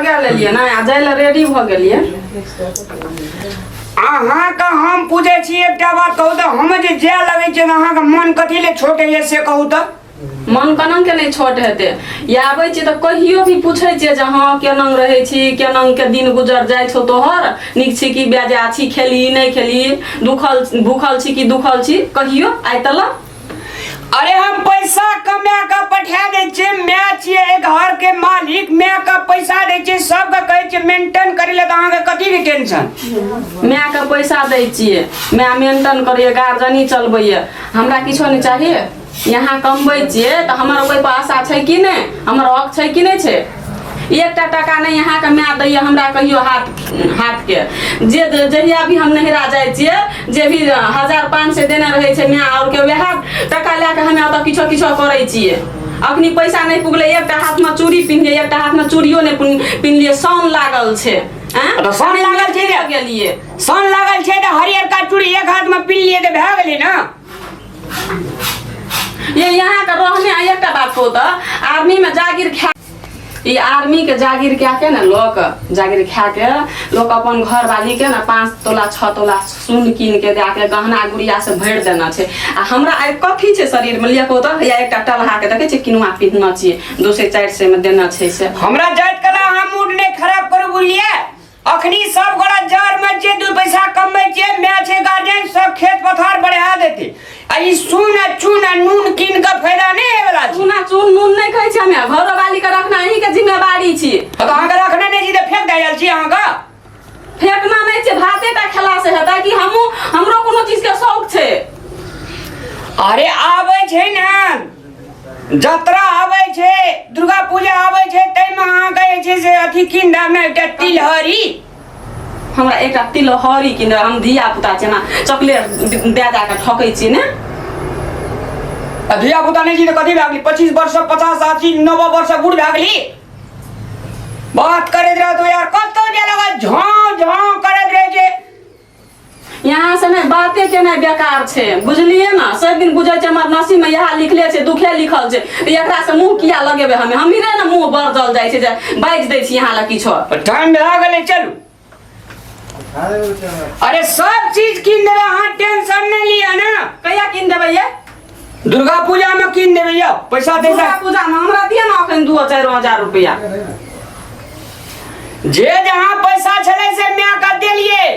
लगा लेलियै ने आ जाय लए रेडी भऽ गेलियै। अहाँके हम पूछै छी एकटा बात कहू तऽ, हम जे जाय लगै छियै तऽ अहाँके मन कथी ले छोट होइए से कहू तऽ। मन केना के नहि छोट हेतै? या आबै छियै तऽ कहियो भी पूछै छियै जे हँ केना रहै छी, केना के दिन गुजर जाइ छौ तोहर, नीक छी कि बेजा छी, खेली नहि खेली, दुखल भूखल छी कि दुखल छी, कहियो आइ तलक? अरे हम पैसा कमा के पठा दै छियै, माय छियै एहि घर के मालिक, माय के पैसा दै छियै, सबके कहै छियै मेंटेन करै लए, तऽ अहाँके कथी के टेंशन? माय के पैसा दै छियै, माय मेंटेन करैए, गार्जियनी चलबैए, हमरा किछो नहि चाही। यहाँ कमबै छियै तऽ हमर ओहि पर आशा छै कि नहि? हमर हक छै कि नहि छै? एकटा टाका नहि अहाँके माय दैए हमरा कहियो हाथ हाथके। जे जहिया भी हम नहिरा जाइ छियै, जे भी 1500 देने रहै छै माय आओरके, वएह टाका लए कऽ हमे ओतऽ किछो किछो करै छियै। अखनी पैसा नहि पुगलै, एकटा हाथमे चूड़ी पिन्हलियै, एकटा हाथमे चूड़ियो नहि पिन्हलियै। साउन लागल छै। आँय? तऽ साउन लागल छै ने? गेलियै। सन लागल छै तऽ हरियरका चूड़ी एक हाथमे पिन्हलियै तऽ भए गेलै ने। ये यहाँ के रहने आ एकटा बात कहू तऽ, आर्मी में जागीर खा, ई आर्मी के जागीर कए के ने लोक जागीर खा के लोक अपन घर वाली के ने 5 तोला 6 तोला सोन कीन के दए के गहना गुड़िया से भरि देना छै। आ हमरा आइ कथी छै शरीर में लिअ कहू तऽ? या एकटा टलहा के देखै छियै किनुआ पिन्हना छियै, 200 400 में देना छै से। हमरा जाइत कला अहाँ मूड नहि खराब करू, बुझलियै? अखनी सब गोरा जर में जे 2 पैसा कमबै छियै, माय छै गार्जियन, सब खेत पथार बढ़ा देते। आ ई सुन आ चून आ नून कीन के फायदा नहि होय वाला छै। चूना चून नून नहि कहै छी हमे, घरोवाली के रखना अहीं के जिम्मेवारी छी। तऽ अहाँके रखने नहि छी तऽ फेंक दए आयल छी अहाँके? फेंकना नहि छै, भाते टा खेला से हेतै कि हमहूँ, हमरो कोनो चीज के शौक छै। अरे आबै छै ने जतरा आबै छै, दुर्गा पूजा आबै छै, ताहिमे अहाँके जे छै से अथी कीन देब ने एकटा तिलहरी। हमरा एकटा तिलहरी कीन देब? हम धिया पुता छियै ना, चॉकलेट दए दए कऽ ठकै छियै ने। आ धिया पुता नहि छी तऽ कथी भए गेली? 25 वर्ष 50 80 90 वर्ष बूढ़ भए गेली? बात करैत रहतो यार, कतौ जे लगत झाँ झाँ करैत रहै छै। यहाँ से नहि बाते केनाइ बेकार छै, बुझलियै ने? सब दिन बुझै छै हमर नसीब में इएह लिखले छै, दुखे लिखल छै, तऽ एकरा से मुँह किया लगेबै? हमे हमरे ने मुँह बरजल जाइ छै जे बाजि दै छी यहाँ लए किछो। टाइम भए गेलै, चलू। अरे सब चीज कीन देबै, अहाँ टेंशन नहि लिअ ने। कहिया कीन देबै ये? दुर्गा पूजा में कीन देबै यौ, पैसा दे। दुर्गा पूजा में हमरा दिअ ने अखन 2-4 हजार रुपया। जे जहाँ पैसा छलै से माय के देलियै,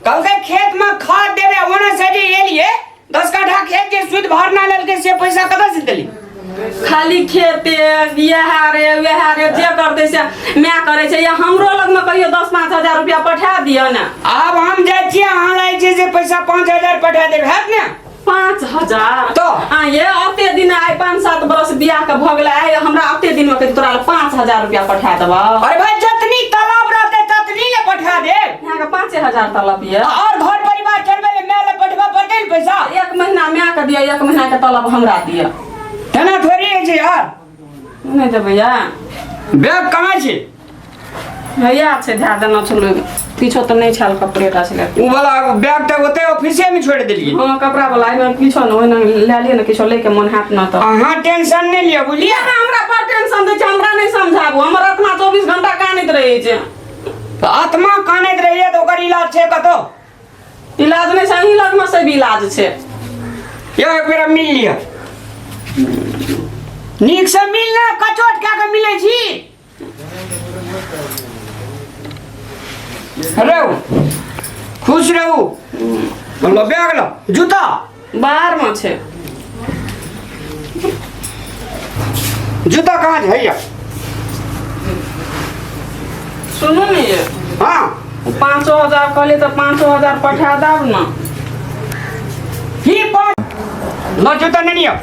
कहलकै खेत में खाद देबै, ओने से जे एलियै 10 काठा खेत जे सुद भरना लेलकै से पैसा कतऽ से देली? खाली खेते इएह रे वएह रे जे करतै से माय करै छै। या हमरो लगमे कहियो 10-5 हजार रुपया पठा दिअ ने। आब हम जाइ छियै, अहाँ लै छै से पैसा 5000 पठा देब, हैत ने? 5000? तऽ? आ ये अते दिन आइ 5-7 बरस बियाह के भऽ गेलै, आइ हमरा अते दिन में कहै तोरा लए 5000 रुपया पठा देबौ? अरे भाई जतनी तालाब रहतै ततनी ने पठा देब। यहाँ के 5000 तलब ये। और घर परिवार चलबै ले माय लए पठबऽ पड़तै ने पैसा। एक महीना माय के दिअ, एक महीना के तलब हमरा दिअ। तेना थोड़ी होइ छै यार। नहि देबै या? बैग कहाँ छै? हैया छै, धए देना छलै, किछो तऽ नहि छल, कपड़े टा छलै। ओ वाला बैग तऽ ओतै ऑफिसे में छोड़ि देलियै। हँ, कपड़ा वाला एहिमे किछो नहि, ओहिना लए लिअ ने, किछो लैके मन हैत ने तऽ। अहाँ टेंशन नहि लिअ, बुझलियै? अहाँ हमरा बड़ टेंशन दै छै, हमरा नहि समझाबू, हमर आत्मा 24 घंटा कानैत रहै छै। तऽ आत्मा कानैत रहैया तऽ ओकर इलाज छै कतौ? इलाज नहि छै, अहीं लगमे सब इलाज छै। यौ एक बेर मिल लिअ, नीक से मिल ने, कचोट कए कऽ मिलै छी। रहू, खुश रहू। लो बैग, लो जूता। बाहर में छै। जूता कहाँ छै? हैया। सुनू ने ये। हाँ। 5000 कहलियै तऽ 5000 पठा देब ने। की पाँच? लो जूता नहीं लियो।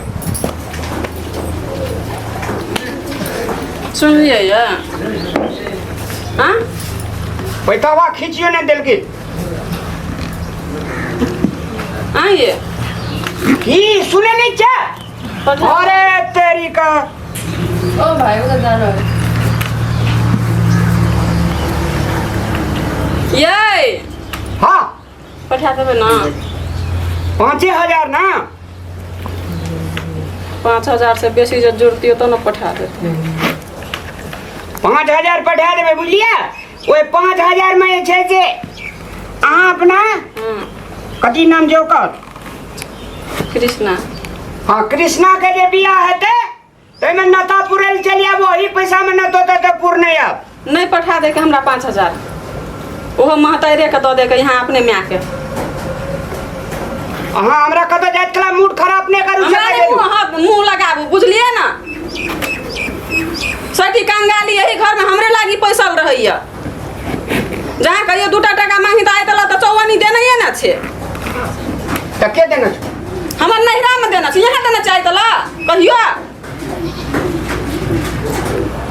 सुनलियै ये? हाँ। पैतावा खींचियो नहीं देलकी। हाँ ये। की सुने नहीं छे? अरे तेरी का। ओ भाई, उधर जा रहा है। ये। हाँ। पठा देबै ना? 5000 ना? 5000 से बेसी जब जुड़ती तो ना पठा देते। 5000 पठा देबै बुझलियै ओहि 5000 मे जे छै से अहाँ अपना कथी नाम छै ओकर कृष्णा हँ कृष्णा के जे बियाह हेतै ताहिमे नता पुरै लए चलि आबू ओही पैसामे नतो ततो पुर नहि आब नहि पठा दैके हमरा 5000 ओहो महतैरे के दऽ दैके यहाँ अपने मायके अहाँ हमरा कतऽ जाइत कला मूड खराब नहि करू हमरा नहि मुँह अहाँ मुँह लगाबू बुझलियै ने सठी कंगाली यही घरमे हमरे लागी पैसल रहैया जहाँ कहियो दूटा टाका मांगी तऽ आइ तलक तऽ चौवनी देनैये ने छै तऽ के देने छौ हमर नैहरामे देना छै यहाँ देना चाही तला कहियो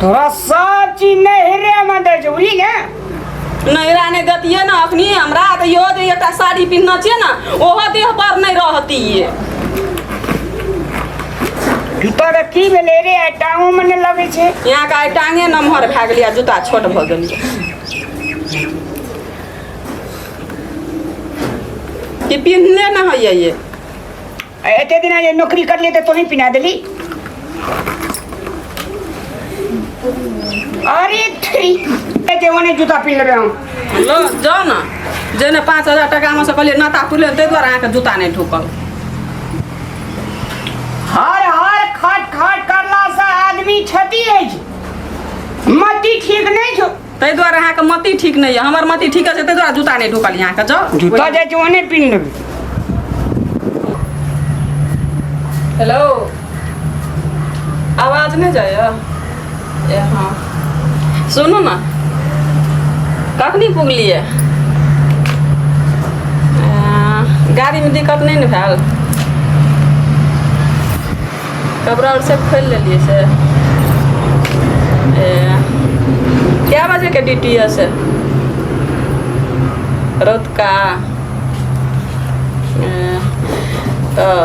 तोरा सब चीज नैहरे में दै छौ बुझली ने नैहरा नहि देतियै ने अखनी हमरा तऽ इहो जे एकटा साड़ी पिन्हने छियै ने ओहो देह पर नहि रहतियै जूता के की भेलै रे आइ टांगो में नहि लगै छै यहाँके आइ टांगे नमहर भए गेलै आ जूता छोट भऽ गेलै कि पिन्हले नहि होइए ये आ एते दिना जे नौकरी करलियै तऽ तोही पिन्हा देली अरे थी एते ओने जूता पिन्ह लेबै हम लो जाउ ने जे ने 5000 टाकामे से कहलियै नाता पुरलै ताहि दुआरे अहाँके जूता नहि ढुकल हर हर खट खट करला से आदमी क्षति होइ छै मति ठीक नहि छौ ताहि दुआरे अहाँके मति ठीक नहि यऽ हमर मति ठीक छै ताहि दुआरे जूता नहि ढुकल अहाँके जाउ जूता जाइ छै ओने पिन्ह लेबै हेलो आवाज नहि जाइए ए हाँ सुनू ने कखनी पुगलियै गाड़ीमे दिक्कत नहि ने भेल कपड़ा आओर सब खोलि लेलियै से ए कए बजेके ड्यूटी यऽ से रौतका तऽ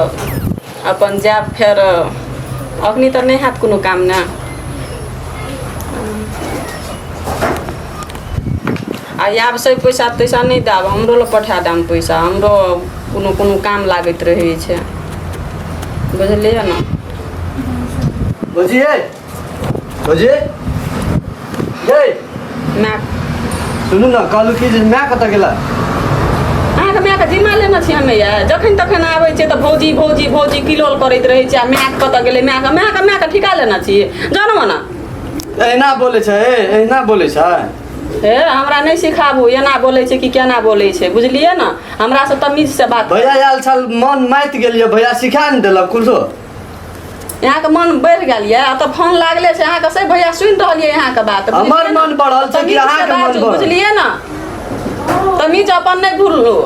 अपन जायब फेर अखनी तऽ नहि हैत कोनो काम ने आ आब से पैसा तैसा नहि देब हमरो लग पठा देब पैसा हमरो कोनो कोनो काम लागैत रहै छै बुझलियै ने भौजी ये भौजी ये माय सुनू ने कहलू कि जे माय कतऽ गेला अहाँके मायके जिम्मा लेने छी हमे ये जखन तखन आबै छियै तऽ भौजी भौजी भौजी किलोल करैत रहै छै आ मायके कतऽ गेलै मायके मायके मायके ठिका लेने छी जानू ने एहिना बोलै छै एहिना बोलै छै हे हमरा नहि सिखाबू एना बोलै छै कि केना बोलै छै बुझलियै ने हमरा से तमीज से बात भैया आयल छल मन माति गेल यऽ भैया सिखा ने देलक कुछो अहाँके मन बढ़ि गेल यऽ आ तऽ फोन लागले छै अहाँके से भैया सुनि रहल यऽ अहाँके बात हमर बुझलियै ने? मन बढ़ल छै कि तमीज से अहाँके मन बाजू, बढ़ल? बुझलियै ने तमीज अपन नहि भूलू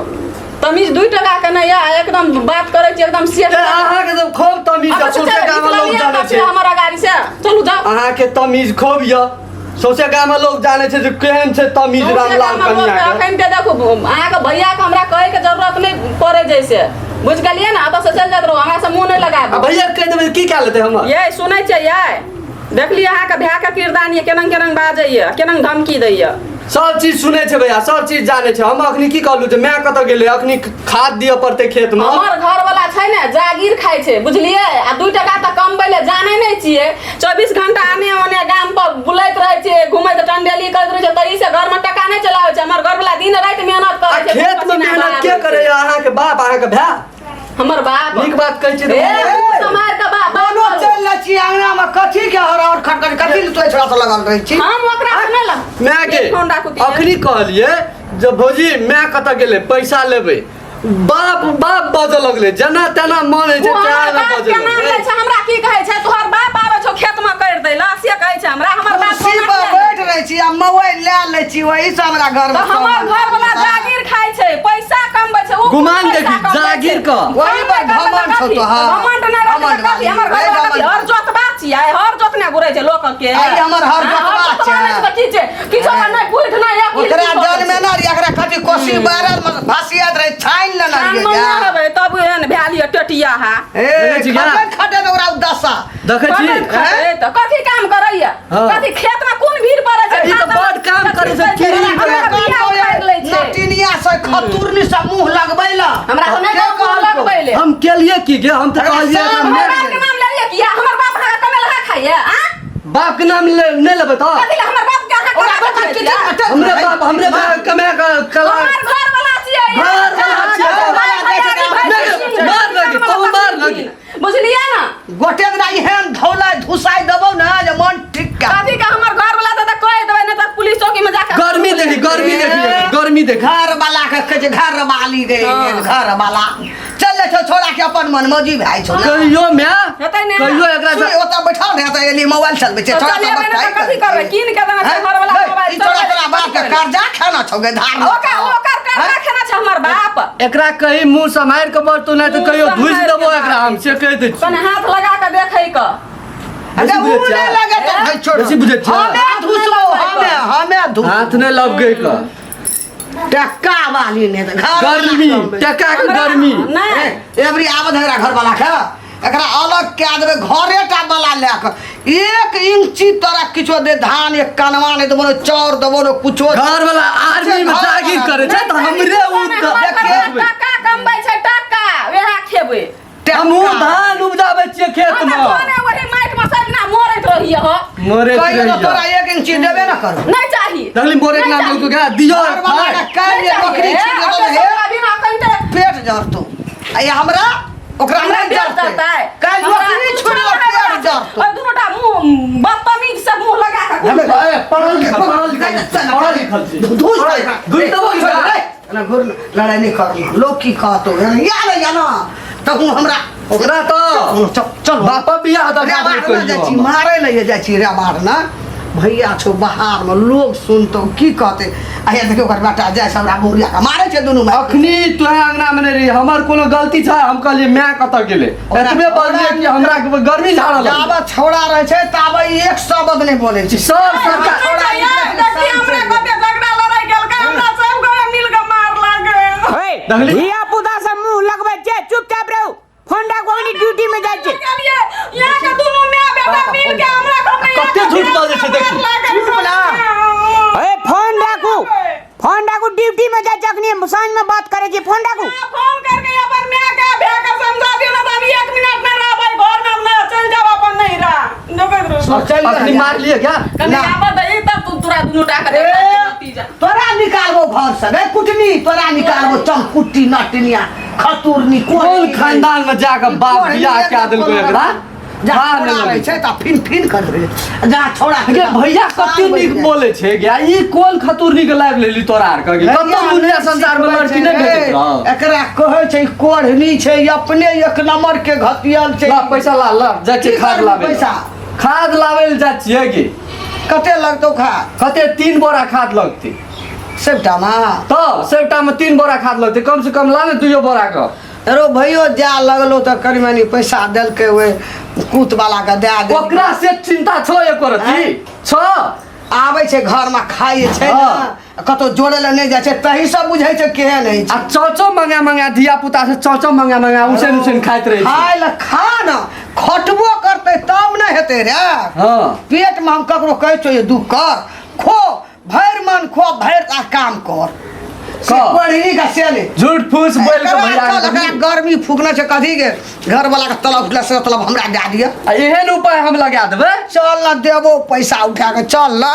तमीज 2 टका के नहि यऽ एकदम बात करै छी एकदम ए, अहाँके तऽ खूब तमीज यऽ सौंसे गाममे लोक जानै छै हमर अगाड़ी से चलू जाउ अहाँके तमीज खूब यऽ सौंसे गाममे लोक जानै छै जे केहन छै तमीज रामलाल कनिया के अखन के देखू अहाँके भैया के हमरा कहे के जरूरत नहीं पड़े जैसे बुझ गेलियै ने एतऽ से चलि जाइत रहू हमरा से मुँह नहीं आ लगाबू भैया के कहि देबै की कए लेतै हमर ये सुनै छियै ये देखलियै अहाँके भाय के किरदानी केना केना बाजैया केना धमकी दैया सब चीज सुनै छै भैया सब चीज जानै छै हम अखनी की कहलू जे माय कतऽ गेलै अखनी खाद दिअ पड़तै खेत मे हमर घर वाला छै ने जागीर खाइ छै बुझलियै आ 2 टका तऽ कमबै लए जानै नहि छियै 24 घंटा आने ओने गाम पर बुलैत रहै छियै घुमैत टंडेली करैत रहै छियै तही से घर में टका नहि चलाबै छै हमर घर वाला दिन राति मेहनत आ करै छै खेत मे पसीना मेहनत के बहाबै छै। करैया अहाँके बाप अहाँके भाय हमर बाप नीक बात कहै छी ए, तऽ मुँह सम्हारि कऽ बाप बात कोनो करू। चलि जाइ छी अंगना में कथी के हर और खटखट कथी ले तोय छोड़ा से लगल रहै छी हम ओकरा से नहि लग माय के फोन राखू दियै। अखनी कहलियै जे भौजी माय कतऽ गेलै पैसा लेबै बाप बाप बाजऽ लगलै जेना तेना मन होइ छै ओ हमर तेना बाप बाजऽ के नाम लगलै लै छै हमरा की कहै छै तोहर बाप आबै छौ खेत में करि दै ला से कहै छै हमरा हमर बाप कुर्सी कोना पर किया बैठ रहै छी आ मोबाइल लए लै छी वही से हमरा घर में तऽ हमर घर वाला जागीर खाइ छै पैसा कमबै छै ओ गुमान पैसा देखी, कमबै छै। जागीर क। वही पर कमबै घमंड छौ कथी? तोहार। घमंड नहि रहतै तऽ घमंड कथी हमर घर वाली, वाला कथी घमंड। हर जोतबा छियै हर जोतने घुरै छै लोक के आइ हमर हर हाँ, जोतबा जोतबा छै। नहि तऽ की छै किछो नहि पुठ नहि एक ओकरा जन्मे ना रही एकरा कथी कोसी बारल में भासियत रहे छानि लेना रहियै मङ्गने जा। हेबै तब एहन भए लिअ टेटिया हा ए देखै छी क्या? खटैत खटैत ओकरा उदशा देखै छी खटैत खटैत तऽ कथी काम करैया हाँ। कथी खेत में कोन भीड़ पड़ै छै ई तऽ बड काम करै छै, कीड़ी हमरा बिया उखाड़ि लै छै नटिनिया से खतुरनी से मुंह लगबै ला हमरा तऽ नहि के कहू कहलकौ? लगबै ले हम केलिए की गे हम तऽ कहलिए साफ एकरा हमर मारि बाप के देबै। नाम लेलियै किया हमर बाप अहाँके कमेलहा खाइया आ बाप के नाम ले नहि लेबै तऽ कथी लए हमर बाप हमरे कमा के कला हमर घर वाला छियै घर वाला छियै। भाई, भैयारी, भाई, नहीं, मार लगी, तू मार लगी। बुझलियै ना गोटे दिना एहन धौलाइ धुसाइ देबौ ने जे मन ठीक का कथी के हमर घर वाला तऽ कहि देबै नहि तऽ पुलिस चौकी में जाके गर्मी देखी गर्मी देखी गर्मी देखी घर वाला के कहै छै घर वाली गे हाँ। घर वाला चल ले छौ छोड़ा के अपन मन मौजी भाई छौ कहियो मैं हेतै ने। कहियो एकरा सुन ओतऽ बैठल रहे तऽ एली मोबाइल चलबै छै तऽ छोड़ा चलेबै ने तऽ कथी करबै? कीन के देना छै घरवला मोबाइल, ई छोड़ा चलेबै तोरा बाप के कथी कर्जा खाना छौ गे धार ओकर ओकर कर्जा खेना छै हमर बाप एकरा कहीं मुंह सम्हारि के बरतू नहीं तो मुँह कहियो धुसि सम्हारि देबो के एकरा हम से कहि दै कने छी हाथ लगा के देखै के अरे बेसी उ बुझै नहि छियै? लगे तऽ भाई छोड़ बेसी बुझै छियै? हमे धुसबो हमे हमे धुस हाथ नहीं लगै के टक्का वाली ने तऽ घर गर्मी टका के गर्मी नहि एवरी आबत एकरा घर वाला के एकरा अलग कए देबै घरे टा वाला लए कऽ एक इंची तोरा किछो दे धान एक कनवा नहि देबो ने चाउर देबो ने कुछो घर वाला आर्मी में जागीर करे छै तऽ हमरे उ देखिए टका कमबै छै टका वएह खेबै हमहूँ धान उपजाबै छियै खेत हम में कोने वही माटि में सब ना मरैत रहिए हो मरे कहियो तऽ तोरा एक इंची देबे ने करबो नहीं चाही देखली मोरे के नाम लौको गया दियो घर वाला के काल्हि जे बकरी छीन लेलौ हे अभी ना अखन ते पेट जरतो आ ई हमरा ओकरा हमरा नहि पेट जरतै जरतै काल्हि बकरी छीन लेलौ पेट जरतो और दुनू टा मुंह बदतमीज से मुंह लगा के घूम ए, पढ़ल लिखल पढ़ल लिखल पढ़ल लिखल छी धुस धुस देबो कि ना घुर लड़ाई नहीं कर लोग की कहतो या ना या ना तहु हमरा ओकरा तो चल चल बापा बियाह दऽ रे बाहर ना जाइ छी मारे लए जाइ छी रे बाहर ना भैया छौ बाहर में लोग सुनतो की कहते आया देखियो ओकर बेटा जाइ छै हमरा मुरिया के मारे छै दुनू में अखनी तोहे अंगना में नहीं रही हमर कोनो गलती छै हम कहलिए माय कतऽ गेलै एतबे बजलिए कि हमरा गर्मी झाड़ल लगलै। जाबे छौड़ा रहै छै ताबे एक शब्द नहि बोलै छै सब सरकार देखी हमरा कते झगड़ा लड़ाई केलकै हमरा सब गोरे मिल के मार लागे हे देखली? धिया पुता से मुंह लगबै छै चुपचाप रहू फोन राखू अखनी ड्यूटी में जाइ छै गेलिए यहाँ के दुनू माय बेटा मिल के हमरा घर में कते झूठ बाजै छै देखी। झूठ बोला। हे फोन राखू फोन राखू ड्यूटी में जाइ छै अखनी साँझ में बात करै छी फोन राखू फोन करके अपन माय के भे के समझा दियो ना त हम एक मिनट नहीं रहबै घर में हम ना चल जाब अपन नहीं रह देखैत रहू चल अखनी मार लिए क्या कनी ना। आबऽ दही तब तू तोरा दुनू टा के ए, नतीजा तोरा निकालबो घर से रे कुटनी तोरा निकालबो चमकुट्टी नटनिया खतुरनी कोन खानदान में जाके बाप बियाह कए देलको एकरा जा भार छोड़ा नहि रहै लगै छै तऽ फिन फिन कर दे जा छोड़ा गे भैया कते नीक बोले छै गे ई कोन खतुरनी के लाइव लेली तोरा आर के कतौ दुनिया संसार में लड़की नहि भेटैत रह एकरा कहै छै कोढ़नी छै अपने एक नंबर के घतियल छै ला पैसा ला ला जाइ छियै की खाद करबी लाबै पैसा? खाद लाबै लए जाइ छियै गे कते लगतौ खाद कते 3 बोरा खाद लगतै सबटा मे तऽ सबटा में 3 बोरा खाद लगतै कम से कम ला ने 2 बोरा के अरो भैयो जा लगलो तऽ कनि मनि पैसा देलकै ओहि कूत वाला के दए दे ओकरा से चिंता छौ एको रत्ती छौ आबै छै घरमे खाइ छै ने हाँ। कतौ जोड़े लए नहि जाइ छै तही सब बुझै छै केहन होइ आ छै चौचौ मंगा मंगा धिया पुता से चौचौ मंगा मंगा उसन उसन खाइत रहै छै खाय लए खा ने खटबो करतै तब ने हेतै रे हाँ पेटमे हम ककरो कहै छियै जे दुख कर खो भरि मन खो भरि आ काम कर से कर। पढ़ी का से नहि झूठ फूस बोल के एकरा भैया चल, एकरा गर्मी फूकने छै कथी के घर वाला के तलब उठला से तलब हमरा दए दिअ आ एहन उपाय हम लगा देबै चल ना देबो पैसा उठा के चल ना।